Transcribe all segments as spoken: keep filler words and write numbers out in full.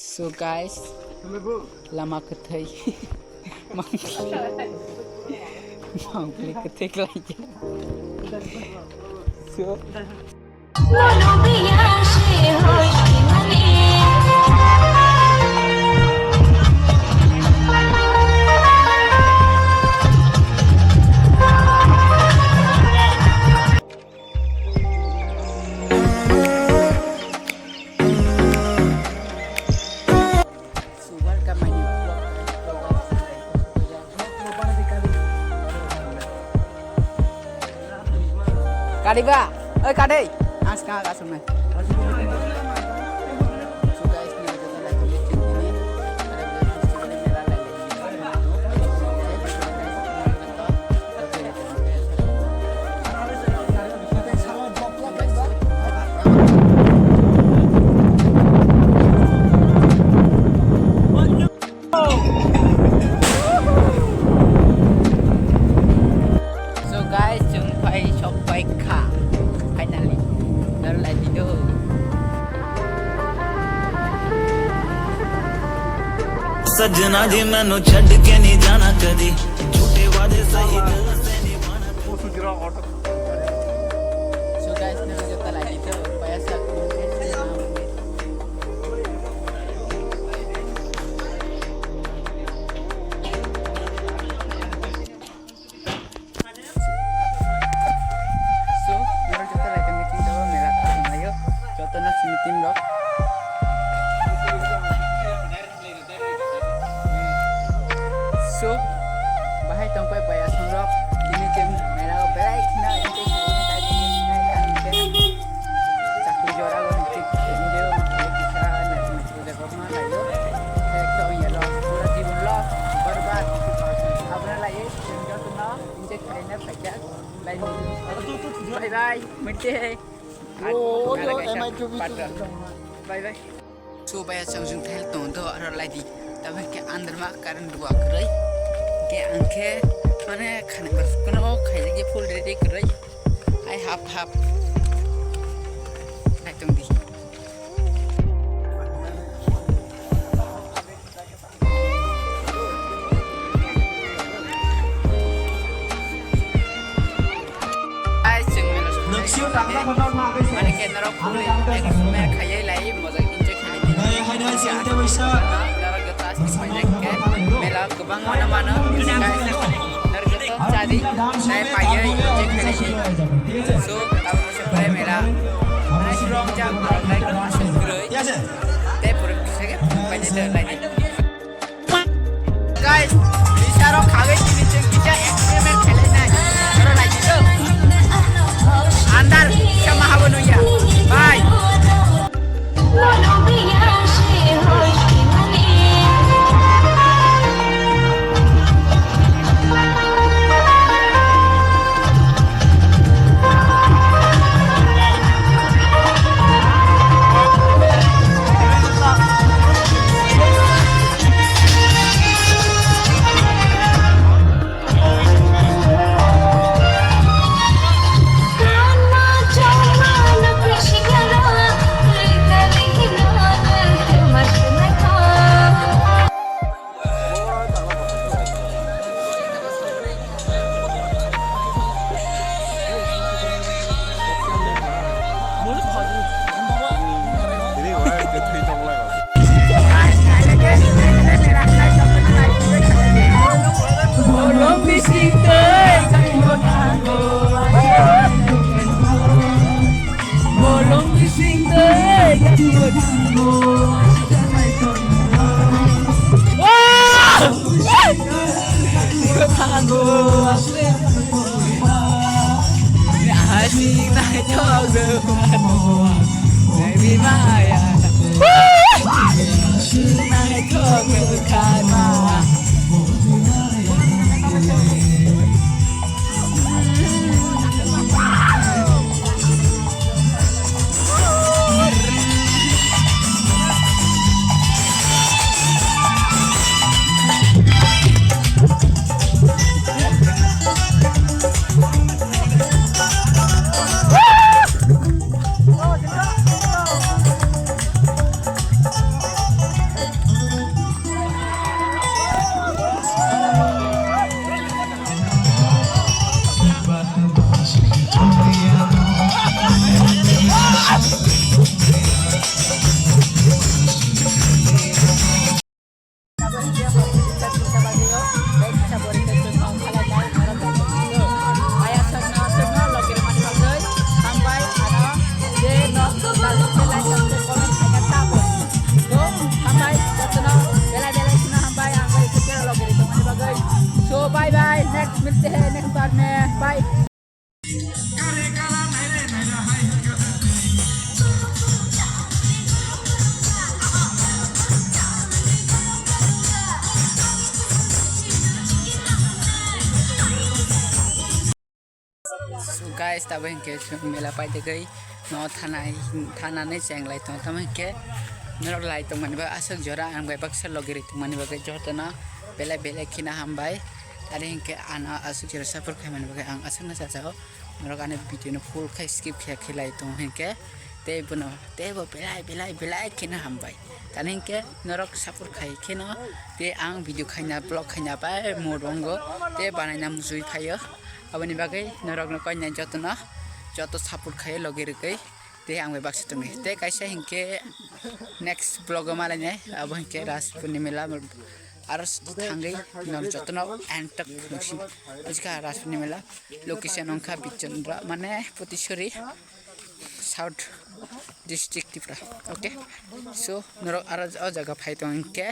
So guys, lama kwthwi. Mangpli, mangpli kwthwi khlai. So. Sugar ka mani. Kariba, oi kadei, ang skang ka sumai. So guys, chwng phai sok pai kha. Finally. Dar lai di do. सजना जी मैनू छड़ के नहीं जाना कदी, झूठे वादे सही दिल से निभाना। So guys, nang jota lagi tu, payasa. So, nang jota lagi meeting tu, mela tu, ayo, jota na meeting lo. So, bahai tongpai bai asongrok, tini chwng mela o belai kheno enjoy khaina tei tini sinai tang khe chakri jora o hwnwi kisa naithok naithok jaga ma laio. Ekdom yelo pura jibon lo borbad. Abra laiwi chwng jotono enjoy khaina phaikha. Bye bye. Mate. Oh, oh, M I two B two. Bye bye. So baya chwng jung thai tong do aro lai di. Tabe ke andar ma karan dua kwrwi. Ke ang khe mane khani bar kono khai je full ready kwrwi. Ai hap hap. Lai tong di. Ai, chwng mela song. Mane ke norok phulwi, mer khaiwi lai, mojak enjoy khailai di. Norok jota aswk paijak khe, mela kwbang mano mano, norok jota chadi, nai paiwi enjoy khailai di. So, tabuk se pore mela, nai strong jak, nai aswk kwrwi. Tei pore kisa khe paijak lai di. Guys, bisaro khagwi tini chwng kisa experiment khelai nai. Oro naidi to. Andar sama habo nuya. Bye. मिलते हैं नेक्स्ट बार में, bye. So guys, tabo hinkhe mela paitagwi no thanai, thanani cheng lai tongo. Tamo hinkhe norok lai tongmani bagwi aswk jora ang bai baksa logi rwi tongmani bagwi jotono belai belai kheno hambai. Tari hinkhe ano aswk jora support khaimani bagwi ang aswkno chajao. Norok ani video no full khai skip khe khe lai tongo hinkhe tei bono teibo belai belai belai kheno hambai. Tani hinkhe norok support khai kheno tei ang video khaina vlog khaina bai mood wngo tei banaina muchungwi phaio. Aboni bagwi norokno koinai jotono joto support khai logi rwgwi tei ang bai baksa tongwi. Tei kaisa hinkhe next vlog o malainai abo hinkhe Ras Purnima mela aro thangwi norok jotono entok nuksin. Bujikha Ras Purnima mela location wngkha Bichondra mane Potisori. South District Tripura. Okay, so norok aro o jaga phai tong hinkhe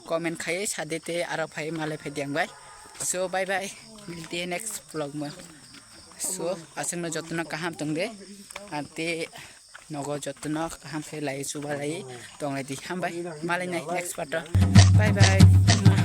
comment khai sadi tei aro phai malai phai diang bai. So bye bye, the next vlog mo. So aswkno jotono kaham tong de, ante nogo jotono kaham khe lai chuba lai tong lai di hambai malai nai next part o. Bye bye.